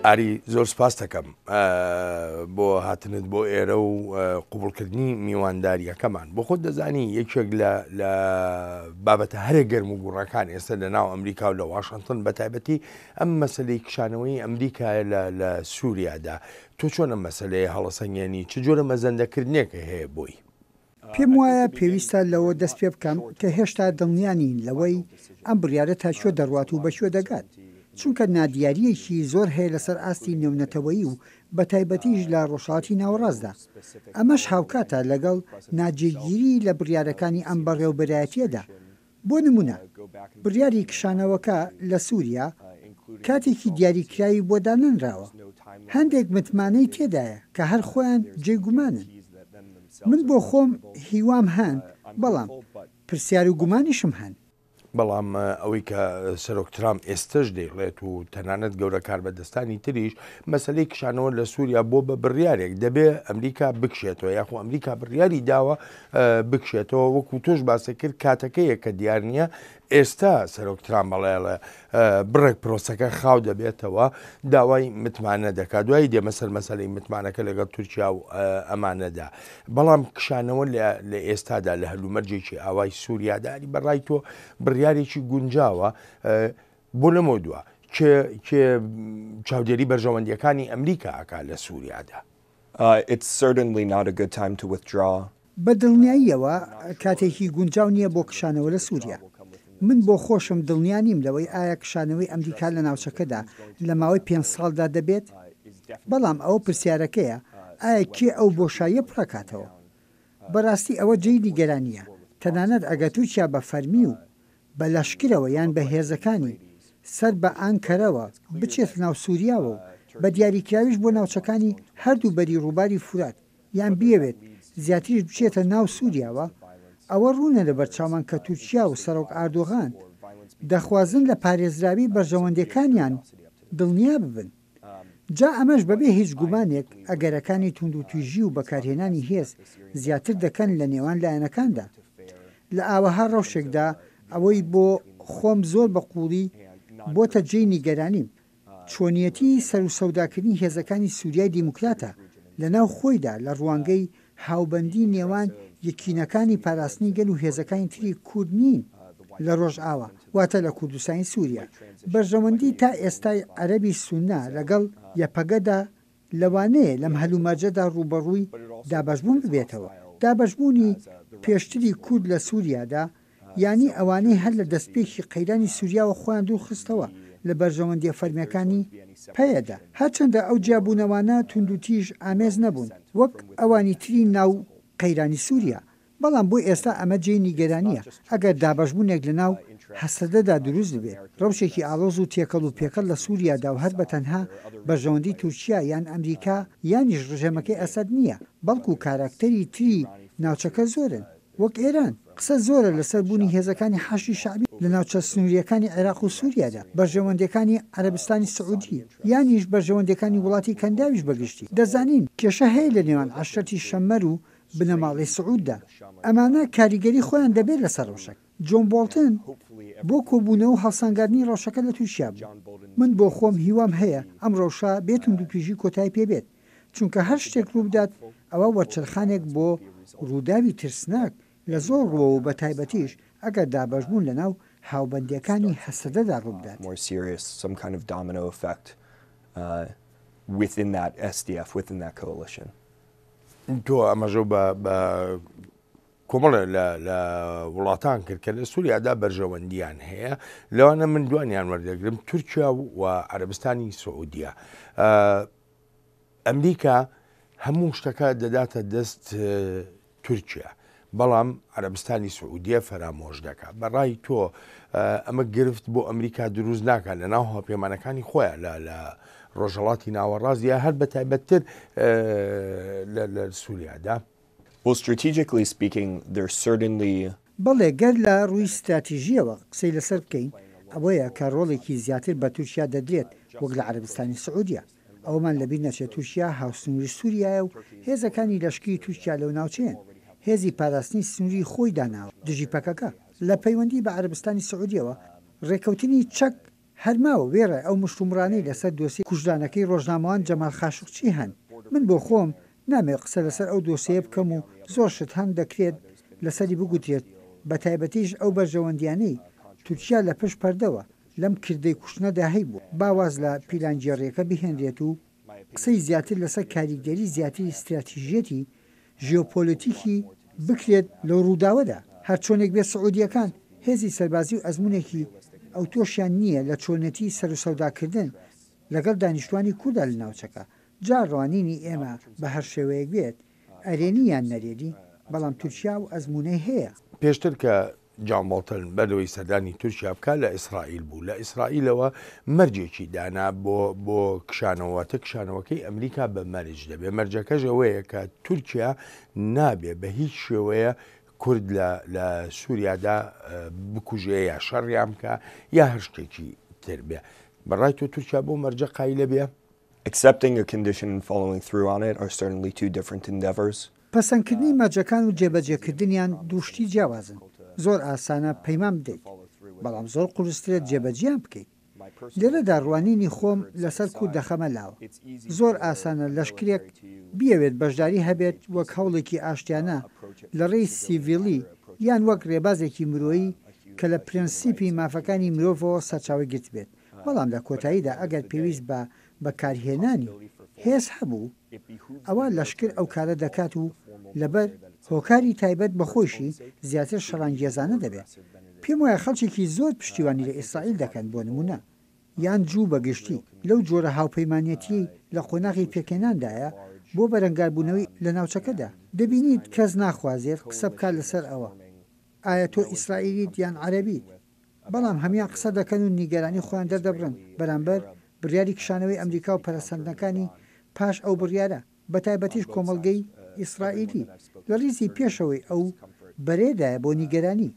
ئاری زۆر سپاست دەکەم بۆ هاتنت بۆ ئێرە و قوبڵکردنی میوانداریەکەمان بۆ خۆت دەزانی یەکێک لە لە بابەتە هەرە گەرم و گوڕەکان ئێستا لە ناو ئەمریکا و لە واشنتن بە تایبەتی ئەم مەسلەی کشانەوەی ئەمریکایە لە لە سووریادا تۆ چۆن ئەم مەسلەیە هەڵەسەنگێنی چ جۆرە مەزەندەکردنێکە هەیە بۆی؟ پێم وایە پێویستە لەوە دەست پێ بکەم کە هێشتا دڵنیا نین لەوەی ئەم بڕیارە تا کوێ دەڕوات و بە کوێ دەگات، چونکە نادیارییەکی زۆر هەیە لەسەر ئاستی نێونەتەوەیی و بەتایبەتیش لە ڕۆژهەڵاتی ناوەڕاستدا. ئەمەش هاوکاتە لەگەڵ ناجێگیری لە بڕیارەکانی ئەم بەڕێوەبەرایەتییەدا. بۆ نموونە بڕیاری کشانەوەکە لە سووریا کاتێکی دیاریکراوی بۆ دانەنراوە، هەندێک متمانەی تێدایە کە هەر خۆیان جێی گومانن. من بۆ خۆم هیوام هەن، بەڵام پرسیار و گومانیشم هەن. بەڵام ئەوەی کە سەرۆک ترامپ ئێستەش دەیڵێت و تەنانەت گەورە کاربەدەستانی تریش، مەسەلەی کشانەوە لە سووریا بۆ بە بڕیارێک، دەبێ ئەمریکا بکشێتەوە یاخۆ ئەمریکا بڕیاری داوە بکشێتەوە، وەکو تۆش باست کرد کاتەکەیە کە دیار نییە، ئێستا سەرۆک ترامپ ئەڵێ بڕێک پرۆسەکە خاو دەبێتەوە، داوای متمانە دەکات، دوایی دێمە سەر مەسەلەی متمانەکە لەگەڵ تورکیا و ئەمانەدا، بەڵام کشانەوە لە ئێستادا لە هەلومەرجێکی ئاوای سووریادا ئەری بە ڕای تۆ بڕیارێکی گونجاوە بۆ لەمەودوا کێ کێ چاودێری بەرژەوەندیەکانی ئەمریکا ئەکا لە سووریادا؟ It's certainly not a good time to withdraw. بە دڵنیاییەوە کاتێکی گونجاو نییە بۆ کشانەوە لە سووریا. من بۆ خۆشم دڵنیا نیم لەوەی ئایا کشانەوەی ئەمریکا لە ناوچەکەدا لە ماوەی پێنج ساڵدا دەبێت؟ بەڵام ئەوە پرسیارەکەیە ئایا کێ ئەو بۆشاییە پڕەکاتەوە؟ بەڕاستی ئەوە جێی نیگەرانییە، تەنانەت ئەگەر تورکیا بە فەرمی و بە لەشکرەوە یان بە هێزەکانی سەر بە ئانکەرەوە بچێتە ناو سوریاوە و بە دیاریکراویش بۆ ناوچەکانی هەردوو بەری ڕووباری فورات یان بیەوێت زیاتریش بچێتە ناو سوریاوە ئەوە ڕوونە لەبەرچاومان کە تورکیا و سەرۆک ئاردۆغان دەخوازن لە پارێزراوی بەرژەوەندیەکانیان دڵنیا ببن. جا ئەمەش بەبێ هیچ گومانێک ئەگەرەکانی توندوتیژی و بەکارهێنانی هێز زیاتر دەکەن لە نێوان لایەنەکاندا. لە ئاوەها ڕەوشێکدا ئەوەی بۆ خۆم زۆر بە قووڵی بۆتە جێی نیگەرانیم چۆنیەتی سەروسەوداکردنی هێزەکانی سوریای دیموکراتە لە ناو خۆیدا لە ڕوانگەی هاوبەندی نێوان یەکینەکانی پاراستنی گەل و هێزەکانی تری کورد نین لە ڕۆژئاوا واتە لە کوردستانی سوریا. بەرژەوەندی تا ئێستای عەرەبی سوننە لەگەڵ یەپەگەدا لەوانەیە لەم هەلومەرجەدا ڕووبەڕووی دابەشبوون ببێتەوە. دابەشبوونی پێشتری کورد لە سوریادا یانی ئەوانەی هەر لە دەستپێکی قەیرانی سوریاوە خۆیان دوورخستەوە لە بەرژەوەندیە فەرمیەکانی پەیەدە، هەرچەندە ئەو جیابوونەوانە توندوتیژ ئامێز نەبوون وەک ئەوانی تری ناو قەیرانی سوریا، بەڵام بۆ ئێستا ئەمە جێی نیگەرانیە ئەگەر دابەشبوونێک لە ناو هەسەدەدا دروست ببێت، ڕەوشێکی ئاڵۆز و تێکەڵ و پێکەڵ لە سوریادا و هەر بە تەنها بەرژەوەندی تورکیا یان ئەمریکا یانیش ڕژێمەکەی ئەسەد نیە، بەڵکو کاراکتەری تری ناوچەکە زۆرن. وەک ئێران، قسە زۆرە لەسەر بوونی هێزەکانی حەشدی شەعبی لە ناوچە سنوورییەکانی عێراق و سووریادا، بەرژەوەندییەکانی عەرەبستانی سعودی، یانیش بەرژەوەندییەکانی وڵاتی کەنداویش بە گشتی. دەزانین کێشە هەیە لە نێوان عەشرەتی شەممەر و بنەماڵەی سعوددا. ئەمانە کاریگەری خۆیان دەبێت لەسەر ڕەوشەکە. جۆن بۆڵتن بۆ کۆبوونەوە و هەڵسەنگاندنی ڕەوشەکە لە تورکیا بوو. من بۆ خۆم هیوام هەیە ئەم ڕەوشە بێ توندوتیژی کۆتای پێ بێت. چونکە هەر شتێک ڕووبدات ئەوا وەرچەرخانێک بۆ ڕووداوی ترسناک لە زۆر ڕووەوە و بەتایبەتیش ئەگەر دابەشبوون لەناو هاوبەندییەکانی هەسەدەدا ڕووبدات. تۆ ئاماژەو بە کۆمەڵێ لە لە وڵاتان کرد کە لە سووریادا بەرژەوەندیان هەیە لەوانە من دوانیان وەردەگرم تورکیا و عەرەبستانی سعودیە ئەمریکا هەموو شتەکە دەداتە دەست تورکیا بەڵام عەرەبستانی سعودیە فەرامۆش دەکات بەڕای تۆ ئەمە گرفت بۆ ئەمریکا دروست ناکات لە ناو هاوپەیمانەکانی خۆیان لە لە ڕۆژهەڵاتی ناوەڕاست یا هەر بە تایبەتتر لە سووریادا؟ Well, strategically speaking, there's certainly. بەڵێ گەر لە ڕووی ستراتیژییەوە قسەی لەسەر بکەین ئەوەیە کە ڕۆڵێکی زیاتر بە تورکیا دەدرێت وەک لە عەرەبستانی سعودیە. ئەوەمان لەبیر نەچێت تورکیا هاوسنووری سوریایە و هێزەکانی لەشکری تورکیا لەو ناوچەیەن. هێزی پاراستنی سنووری خۆی داناوە دژی پەکەکە. لە پەیوەندی بە عەرەبستانی سعودیەوە ڕێککەوتنی چەک. هەر ماوە وێڕای ئەو مشتومڕانەی لەسەر دۆسیەی کوژرانەکەی ڕۆژنامەوان جەمال خاشقچی هەن. من بۆ خۆم نامەوێت قسە لەسەر ئەو دۆسیەیە بکەم و زۆر شت هەن دەکرێت لەسەری بگوترێت بەتایبەتیش ئەو بەرژەوەندیانەی تورکیا لە پشت پەردەوە لەم کردەی کوشتنەدا هەیبووە. با واز لە پیلانگێڕیەکە بهێنرێت و قسەی زیاتر لەسەر کاریگەری زیاتری ستراتیژیەتی ژیۆپۆلەتیکی بکرێت لەو ڕووداوەدا. هەرچۆنێک بێت سعودییەکان هێزی سەربازی و ئەزموونێکی ئەوتۆشیان نییە لە چۆنێتی سەروسەوداکردن لەگەڵ دانیشتوانی کوردا لە ناوچەکە، جا ڕوانینی ئێمە بە هەر شێوەیەک بێت، ئەرێنی یان نەرێنی، بەڵام تورکیا ئەو ئەزموونەی هەیە. پێشتر کە جان بۆڵتن بەر لەوەی سەردانی تورکیا بکات لە ئیسرائیل بوو، لە ئیسرائیلەوە مەرجێکی دانا بۆ بۆ کشانەوە، واتە کشانەوەکەی ئەمریکا بە مەرج دەبێ، مەرجەکەش ئەوەیە کە تورکیا نابێ بە هیچ شێوەیە کورد لە لە سووریادا بکوژێ یا شەڕیان بکا یا هەر شتێکی تر بێ. بەڕای تۆ تورکیا بەو مەرجە قایلە بێ؟ Accepting a condition and following through on it are certainly two different endeavors. پەسەندکردنی مەرجەکان و جێبەجێکردنیان دوو شتی جیاوازن، زۆر ئاسانە پەیمان بدەیت، بەڵام زۆر قورسترە جێبەجێیان بکەیت. لێرەدا ڕوانینی خۆم لەسەر کورد دەخەمە لاوە. زۆر ئاسانە لەشکرێک بیەوێت بەشداری هەبێت وەک هەوڵێکی ئاشتیانە لەڕێی سیڤیلی یان وەک ڕێبازێکی مرۆیی کە لە پرەنسیپی مافەکانی مرۆڤەوە سەرچاوەی گرتبێت، بەڵام لە کۆتاییدا ئەگەر پێویست بە بەکارهێنانی هێز هەبوو، ئەوا لەشکر ئەو کارە دەکات و لەبەر هۆکاری تایبەت بە خۆیشی زیاتر شەڕانگێزانە دەبێت. پێم وایە خەڵکێکی زۆر پشتیوانی لە ئیسرائیل دەکەن بۆ نموونە، یان جوو بە گشتی، لەو جۆرە هاوپەیمانێتییەی لە قۆناغی پێکهێناندایە بۆ بەرەنگاربوونەوەی لە ناوچەکەدا. دەبینیت کەس ناخوازێت قسە بکات لەسەر ئەوە ئایا تۆ ئیسرائیلیت یان عەرەبیت، بەڵام هەموان قسە دەکەن و نیگەرانی خۆیان دەردەبڕن بەرامبەر بڕیاری کشانەوەی ئەمریکا و پەرەسەندنەکانی پاش ئەو بڕیارە، بەتایبەتیش کۆمەڵگەی ئیسرائیلی لە ڕیزی پێشەوەی ئەو بەرەیەدایە بۆ نیگەرانی.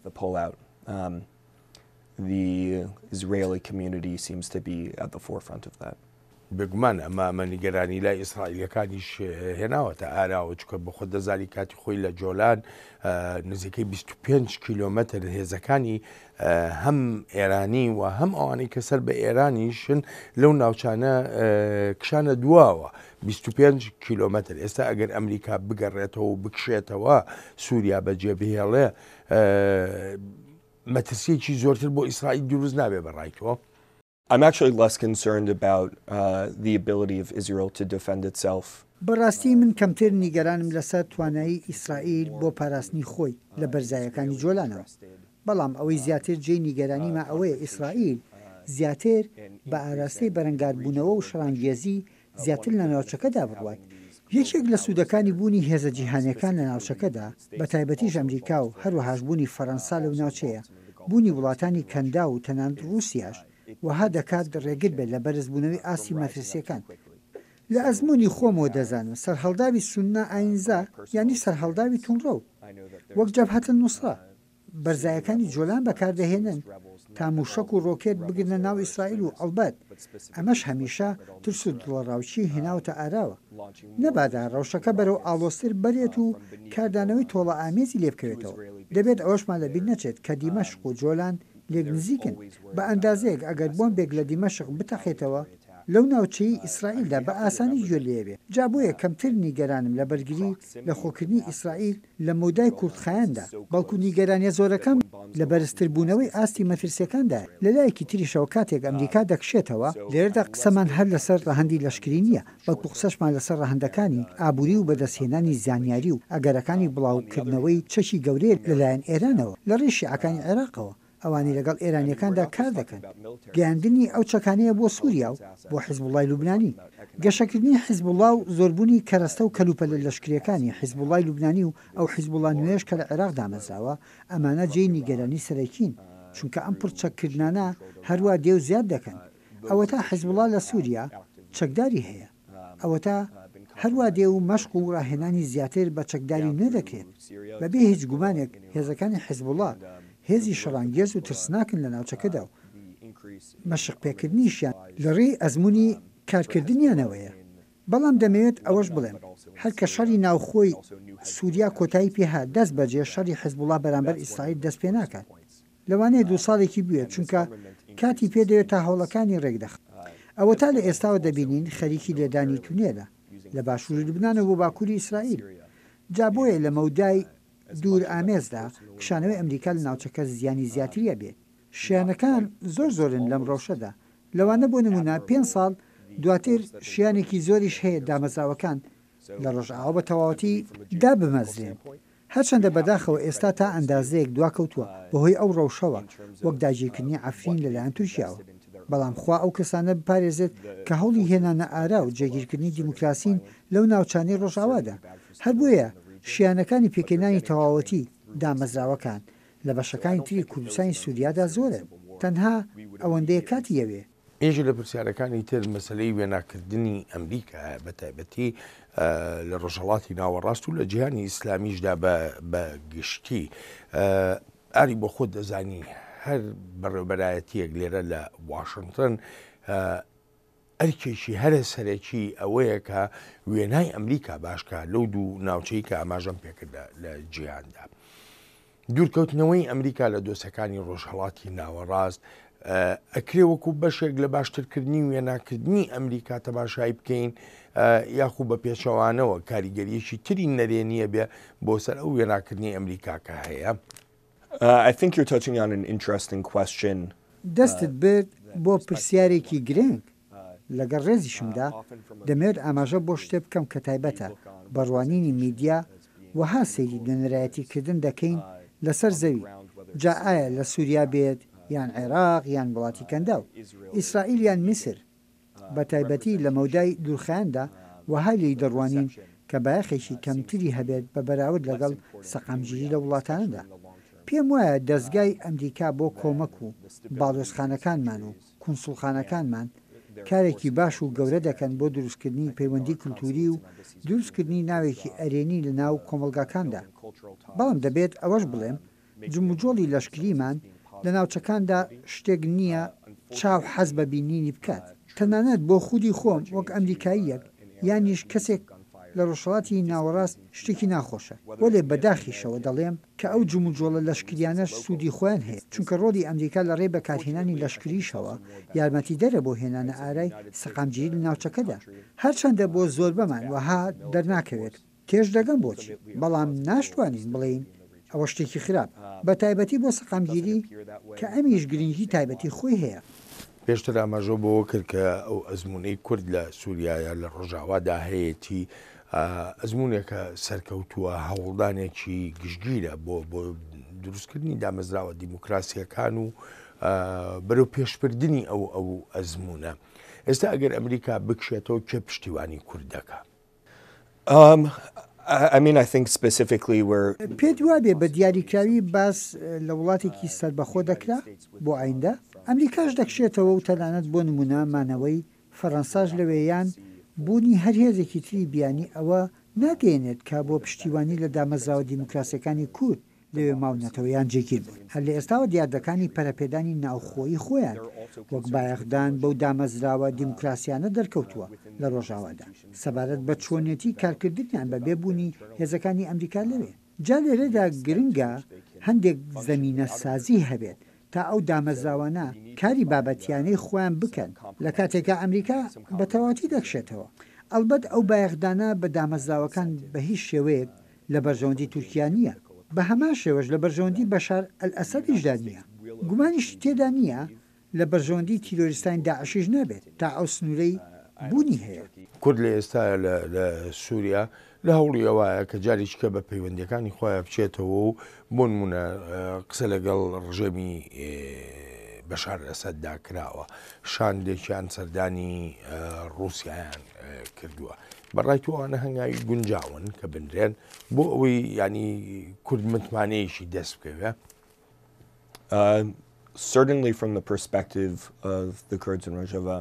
بێگومان ئەمە ئەمە نیگەرانی لای ئیسرائیلیەکانیش هێناوەتە ئاراوە چونکە بە خۆت دەزانی کاتی خۆی لە جۆلان نزیکەی 25 کیلۆمەتر هێزەکانی هەم ئێرانی و هەم ئەوانەی کە سەر بە ئێرانیشن لەو ناوچانە کشانە دواوە 25 کیلۆمەتر ئێستا ئەگەر ئەمریکا بگەڕێتەوە و بکشێتەوە سووریا بەجێ بهێڵێ مەترسیەکی زۆرتر بۆ ئیسرائیل دروست نابێ بەڕای تۆ؟ I'm actually less concerned about the ability of Israel to defend itself. بەڕاستی من کەمتر نیگەرانم لەسەر توانایی ئیسرائیل بۆ پاراستنی خۆی لە بەرزایەکانی جۆلانەوە، بەڵام ئەوەی زیاتر جێی نیگەرانیمە ئەوەیە ئیسرائیل زیاتر بە ئاراستەی بەرەنگاربوونەوە و شەڕانگێزی زیاتر لە ناوچەکەدا بڕوات. یەکێک لە سوودەکانی بوونی هێزە جیهانیەکان لە ناوچەکەدا، بەتایبەتیش ئەمریکا و هەروەهاش بوونی فەرەنسا لەو ناوچەیە، بوونی وڵاتانی کەنداو و تەنانەت ڕووسیاش، وەها دەکات ڕێگر بێت لە بەرزبوونەوەی ئاستی مەترسیەکان. لە ئەزموونی خۆمەوە دەزانم سەرهەڵداوی سوننە ئاینزا یانی سەرهەڵداوی توندڕەو وەک جەبهەت النوسرە، بەرزایەکانی جۆلان بەکاردەهێنن تا مووشەک و ڕۆکێت بگرنە ناو ئیسرائیل و ئەڵبەت ئەمەش هەمیشە ترس و دڵەڕاوکێی هێناوەتە ئاراوە نەبادا ڕەوشەکە بەرەو ئاڵۆزتر بەرێت و کاردانەوەی تۆڵەئامێزی لێبکەوێتەوە. دەبێت ئەوەشمان لەبیر نەچێت کە دیمەشق و جۆلان لێک نزیکن بە ئەندازەیەک ئەگەر بۆمبێک لە دیمەشق بتەقێتەوە لەو ناوچەیەی ئیسرائیلدا بە ئاسانی گوێ لێیەبێت جا بۆیە کەمتر نیگەرانم لە بەرگری لە خۆکردنی ئیسرائیل لە مەودای کورتخایەندا، بەڵکو نیگەرانیە زۆرەکەم لە بەرزتربوونەوەی ئاستی مەترسیەکاندایە. لە لایەکی تریشەوە کاتێک ئەمریکا دەکشێتەوە، لێرەدا قسەمان هەر لەسەر ڕەهەندی لەشکری نییە، بەڵکو قسەشمان لەسەر ڕەهەندەکانی ئابووری و بەدەستهێنانی زانیاری و ئەگەرەکانی بڵاوکردنەوەی چەکی گەورەیە لەلایەن ئێرانەوە لەڕێی شیعەکانی عێراقەوە. ئەوانەی لەگەڵ ئێرانییەکاندا کار دەکەن، گەیاندنی ئەو چەکانەیە بۆ سووریا و بۆ حیزبوڵڵای لوبنانی. گەشەکردنی حیزبوڵڵا و زۆربوونی کەرەستە و کەلوپەلە لەشکرییەکانی حیزبوڵڵای لوبنانی و ئەو حیزبوڵڵا نوێیەش کە لە عێراق دامەزراوە، ئەمانە جێی نیگەرانی سەرەکین، چونکە ئەم پڕچەککردنانە هەروا دێ و زیاد دەکەن. ئەوەتا حیزبوڵڵا لە سووریا چەکداری هەیە. ئەوەتا هەروا دێ و مەشق و ڕاهێنانی زیاتر بە چەکداری نوێ دەکرێت. بە بێ هیچ گومانێک هێزەکانی حیزبوڵا هێزی شەڕانگێز و ترسناکن لە ناوچەکەدا و مەشقپێکردنیشیان لە ڕێی ئەزموونی کارکردنیانەوەیە. بەڵام دەمەوێت ئەوەش بڵێم هەر کە شەڕی ناوخۆی سوریا کۆتایی پێهات دەستبەجێ شەڕی حیزبوڵا بەرامبەر ئیسرائیل دەستپێناکات. لەوانەیە دوو ساڵێکی بوێت، چونکە کاتی پێ دەوێت تا هەوڵەکانی رێکدەخات. ئەوەتا لە ئێستاوە دەبینین خەریکی لێدانی تونێلە لە باشووری لوبنانەوە بۆ باکووری ئیسرائیل. جا بۆیە لە مەودای دوور ئامێزدا کشانەوەی ئەمریکا لە ناوچەکە زیانی زیاتری ئەبێت. شیانەکان زۆر زۆرن لەم ڕەوشەدا، لەوانە بۆ نموونە پێنج ساڵ دواتر شیانێکی زۆریش هەیە دامەزراوەکان لە ڕۆژئاوا بە تەواوەتی دابمەزرێن، هەرچەندە بەداخەوە ئێستا تا ئەندازەیەک دواکەوتووە بەهۆی ئەو ڕەوشەوە وەک داگیرکردنی عەفرین لەلایەن تورکیاوە، بەڵام خوا ئەو کەسانە بپارێزێت کە هەوڵی هێنانەئارا و جێگیرکردنی دیموکراسین لەو ناوچانەی ڕۆژئاوادا، هەر بۆیە شیانەکانی پێکهێنانی تەواوەتی دامەزراوەکان لە بەشەکانی تری کوردستانی سوریادا زۆرن، تەنها ئەوەندەیە کاتی ئەوێ. یەکێک لە پرسیارەکانی تر مەسەلەی وێناکردنی ئەمریکایە بە تایبەتی لە ڕۆژهەڵاتی ناوەڕاست و لە جیهانی ئیسلامیشدا بە گشتی. ئاری بۆ خۆت دەزانی هەر بەڕێوبەرایەتیەک لێرە لە واشنتن ئەرکێکی هەرە سەرەکی ئەوەیە کە وێنای ئەمریکا باش کا لەو دوو ناوچەی کە ئاماژەم پێکرد لە جیهاندا. دوورکەوتنەوەی ئەمریکا لە دۆسەکانی ڕۆژهەڵاتی ناوەڕاست ئەکرێ وەکو بەشێک لە باشترکردنی وێناکردنی ئەمریکا تەماشای بکەین یاخو بە پێچەوانەوە کاریگەریەکی تری نەرێنیە بێ بۆ سەر ئەو وێناکردنی ئەمریکا کە هەیە. I think you're touching on an interesting question. دەستت برد بۆ پرسیارێکی گرنگ، لەگەڵ ڕێزیشمدا دەمەوێت ئاماژە بۆ شتێ بکەم کە تایبەتە بە ڕوانینی میدیا، وەها سەیری نوێنەرایەتی کردن دەکەین لەسەر زەوی، جا ئایا لە سوریا بێت یان عێراق یان وڵاتی کەنداو، ئیسرائیل یان میسر، بەتایبەتی لە مەودای دوورخایەندا وەها لێی دەڕوانین کە بایەخێکی کەمتری هەبێت بە بەراورد لەگەڵ سەقامگیری لەو وڵاتانەدا. پێم وایە دەزگای ئەمریکا بۆ کۆمەک و باڵیۆزخانەکانمان و کونسوڵخانەکانمان کارێکی باش و گەورە دەکەن بۆ دروستکردنی پەیوەندی کلتوری و دروستکردنی ناوێکی ئەرێنی لەناو کۆمەڵگاکاندا. بەڵام دەبێت ئەوەش بڵێم جموجۆڵی لەشکریمان لە ناوچەکاندا شتێک نییە چاو حەز بە بینینی بکات. تەنانەت بۆ خودی خۆم وەک ئەمریکاییەک یانیش کەسێک لە ڕۆژهەڵاتی ناوەڕاست شتێکی ناخۆشە. وەلێ بە داخیشەوە دەڵێم کە ئەو جموجۆڵە لەشکریانەش سوودی خۆیان هەیە، چونکە ڕۆڵی ئەمریکا لە ڕێی بەکارهێنانی لەشکریشەوە یارمەتیدەرە بۆ هێنانەئارای سەقامگیری لە ناوچەکەدا. هەرچەندە بۆ زۆربەمان وەها دەرناکەوێت تێشدەگەم بۆچی، بەڵام ناشتوانین بڵێین ئەوە شتێکی خراپە، بەتایبەتی بۆ سەقامگیری کە ئەمیش گرنگی تایبەتی خۆی هەیە. پێشتر ئاماژەو بەوە کرد کە ئەو ئەزموونەی کورد لە سووریا یا لە ڕۆژاوادا هەیەتی ئەزموونێکە سەرکەوتووە، هەوڵدانێکی گشتگیرە بۆ بۆ دروستکردنی دامەزراوە دیموکراسییەکان و بەرەو پێشبردنی ئەو ئەو ئەزموونە. ئێستا ئەگەر ئەمریکا بکشێتەوە کێ پشتیوانی کورد دەکا؟ پێت وابێ بە دیاریکراوی باس لە وڵاتێکی سەربەخۆ دەکرا بۆ ئایندە؟ ئەمریکاش دەکشێتەوە و تەنانەت بۆ نموونە مانەوەی فەرەنساش لەوێ یان بوونی هەر هێزێکی تری بیانی ئەوە ناگەیەنێت کە بۆ پشتیوانی لە دامەزراوە دیموکراسیەکانی کورد لەوێ ماونەتەوە یان جێگیر بوون. هەر لە ئێستاوە دیاردەکانی پەرەپێدانی ناوخۆیی خۆیان وەک بایەخدان بەو دامەزراوە دیموکراسیانە دەرکەوتووە لە ڕۆژاوادا سەبارەت بە چۆنێتی کارکردنیان بە بێ بوونی هێزەکانی ئەمریکا لەوێ. جا لێرەدا گرنگە هەندێک زەمینەسازی هەبێت تا ئەو دامەزراوانە کاری بابەتیانەی خۆیان بکەن لە کاتێکا ئەمریکا بە تەواوەتی دەکشێتەوە. ئەڵبەت ئەو بایەخدانە بە دامەزراوەکان بە هیچ شێوەیەک لە بەرژەوەندی تورکیا نییە، بە هەمان شێوەش لە بەرژەوەندی بەشار ئەلئەسەدیشدا نییە. گومانیشی تێدا نییە لە بەرژەوەندی تیرۆریستانی داعشیش نابێت تا ئەو سنوورەی بوونی هەیە. کورد لە ئێستایا لە لە سووریا لە هەوڵی ئەوایە کە جارێکیکە بە پەیوەندییەکانی خۆیا بچێتەوە و بۆ نموونە قسە لەگەڵ ڕژێمی بەشار ئەسەددا کراوە، شاندێکیان سەردانی ڕووسیایان کردووە. بە ڕای تۆ ئەوانە هەنگاوی گونجاون کە بنرێن بۆ ئەوەی ینی کورد متمانەیەکی دەست بکەوێ؟ Certainly from the perspective of the Kurds in Rojava.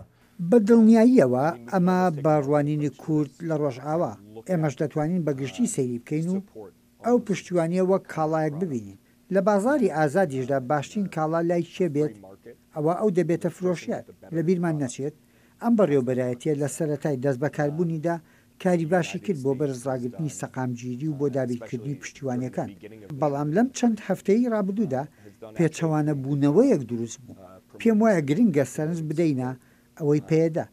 بە دڵنیاییەوە ئەمە بە ڕوانینی کورد لە ڕۆژئاوا، ئێمەش دەتوانین بە گشتی سەیری بکەین و ئەو پشتیوانییە وەک کاڵایەک ببینین. لە بازاڕی ئازادیشدا باشترین کاڵا لای کێ بێت ئەوا ئەو دەبێتە فرۆشیار. لەبیرمان نەچێت ئەم بەڕێوەبەرایەتییە لە سەرەتای دەستبەکاربوونیدا کاری باشی کرد بۆ بەرز ڕاگرتنی سەقامگیری و بۆ دابینکردنی پشتیوانییەکان، بەڵام لەم چەند هەفتەی ڕابردوودا پێچەوانەبوونەوەیەک دروست بوو. پێم وایە گرنگە سەرنج بدەینە ئەوەی پەیەدە،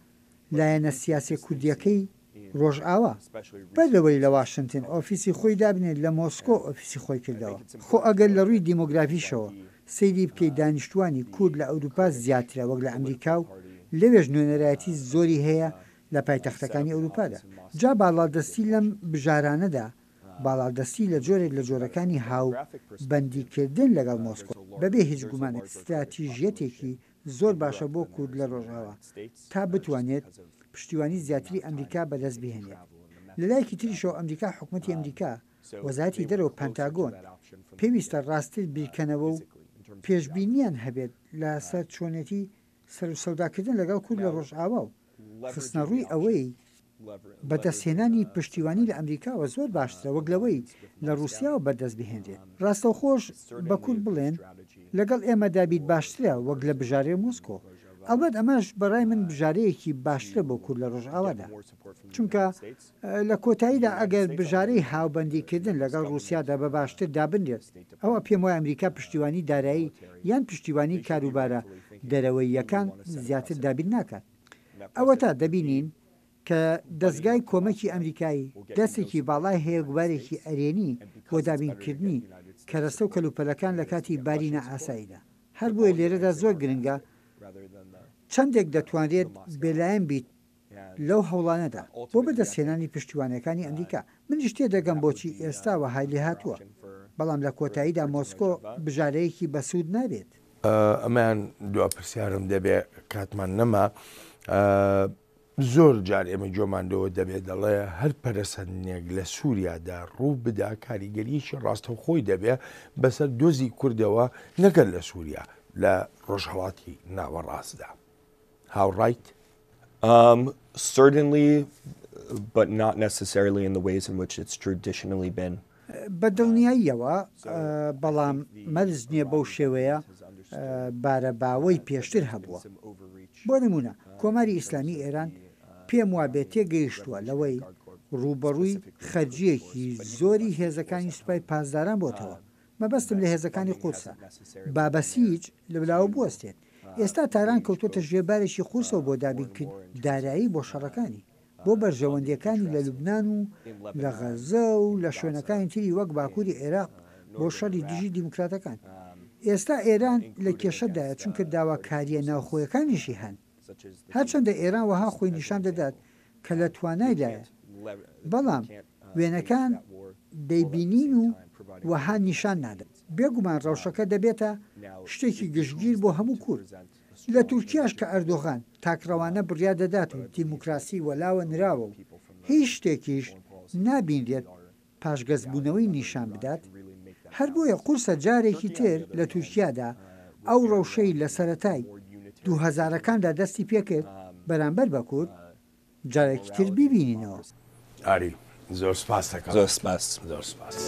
لایەنە سیاسیە کوردیەکەی ڕۆژئاوا، بەر لەوەی لە واشنتن ئۆفیسی خۆی دابنێت لە مۆسکۆ ئۆفیسی خۆی کردەوە. خۆ ئەگەر لە ڕووی دیمۆگرافیشەوە سەیری بکەی دانیشتووانی کورد لە ئەوروپا زیاترە وەک لە ئەمریکا و لەوێش نوێنەرایەتی زۆری هەیە لە پایتەختەکانی ئەوروپادا. جا باڵادەستی لەم بژارانەدا باڵادەستی لە جۆرێک لە جۆرەکانی هاو بەندی کردن لەگەڵ مۆسکۆ بەبێ هیچ گومانێک ستراتیژیەتێکی زۆر باشە بۆ کورد لە ڕۆژئاوا تا بتوانێت پشتیوانی زیاتری ئەمریکا بەدەست بهێنێت. لە لایەکی تریشەوە ئەمریکا حکومەتی ئەمریکا، وەزارەتی دەرەوە پەنتاگۆن پێویستە ڕاستتر بیرکەنەوە و پێشبینیان هەبێت لە سەر چۆنێتی سەروسەوداکردن لەگەڵ کورد لە ڕۆژئاوا و خستنەڕووی ئەوەی بەدەستهێنانی پشتیوانی لە ئەمریکاوە زۆر باشترە وەک لەوەی لە ڕووسیاوە بەدەست بهێنرێت. ڕاستەوخۆش بە کورد بڵێن لەگەڵ ئێمەدا بیت باشترە وەک لە بژارەی مۆسکۆ. ئەڵبەت ئەمەش بەڕای من بژارەیەکی باشترە بۆ کورد لە ڕۆژئاوادا. چونکە لە کۆتاییدا ئەگەر بژارەی هاوبەندیکردن لەگەڵ ڕووسیادا بە باشتر دابنرێت ئەوا پێموایە ئەمریکا پشتیوانی دارایی یان پشتیوانی کاروبارە دەرەوەییەکان زیاتر دابین ناکات. ئەوەتا دەبینین کە دەزگای کۆمەکی ئەمریکایی دەستێکی باڵای هەیە گوبارێکی ئەرێنی بۆ دابینکردنی کەرەستە و کەلوپەلەکان لە کاتی باری نائاساییدا. هەر بۆیە لێرەدا زۆر گرنگە چەندێک دەتوانرێت بێلایەن بیت لەو هەوڵانەدا بۆ بەدەستهێنانی پشتیوانیەکانی ئەمریکا. منیش تێدەگەم بۆچی ئێستا وەهای لێهاتووە، بەڵام لە کۆتاییدا مۆسکۆ بژارەیەکی بەسوود نابێت. ئەمەیان دوا پرسیارم دەبێ کاتمان نەما. زۆر جار ئێمە گوێمان لەوە دەبێ دەڵێ هەر پەرەسەندنێک لە سووریادا ڕوو بدا کاریگەریی ڕاستەوخۆی دەبێ بەسەر دۆزی کوردەوە نەگەر لە سووریا لە ڕۆژهەڵاتی ناوەڕاستدا. هاوڕایت؟ Um, certainly, but not necessarily in the ways in which it's traditionally been. بە دڵنیاییەوە، بەڵام مەرج نییە بەو شێوەیە بارە باوەی پێشتر هەبووە. بۆ نموونە کۆماری ئیسلامی ئێران پێم وابێ تێگەیشتووە لەوەی ڕووبەڕووی خەرجییەکی زۆری هێزەکانی سوپای پاسداران بۆتەوە، مەبەستم لە هێزەکانی قودسە، با بەسیج لەولاوە بوەستێت. ئێستا تاران کەوتۆتە ژێر بارێکی قورسەوە بۆ دابینکردنی دارایی بۆ شەڕەکانی. بۆ بەرژەوەندییەکانی لە لوبنان و لە غەززە و لە شوێنەکانی تری وەک باکووری عێراق بۆ شەڕی دژی دیموکراتەکان. ئێستا ئێران لە کێشەدایە چونکە داواکارییە ناوخۆیەکانیشی هەن. هەرچەندە ئێران وەها خۆی نیشان دەدات کە لە توانایدایە، بەڵام وێنەکان دەیبینین و وەها نیشان نادەن. بێگومان ڕەوشەکە دەبێتە شتێکی گشتگیر بۆ هەموو کورد. لە تورکیاش کە ئەردۆغان تاکڕەوانە بڕیار دەدات و دیموکراسی وەلاوە نراوە و هیچ شتێکیش نابینرێت پاشگەزبوونەوەی نیشان بدات، هەر بۆیە قورسە جارێکی تر لە تورکیادا ئەو ڕەوشەی لە سەرەتای دووهەزارەکاندا دەستی پێکرد بەرامبەر بە کورد جارێکی تر بیبینینەوە. ئاری زۆر سپاست دەکەم. زۆر سپاس. زۆر سپاس.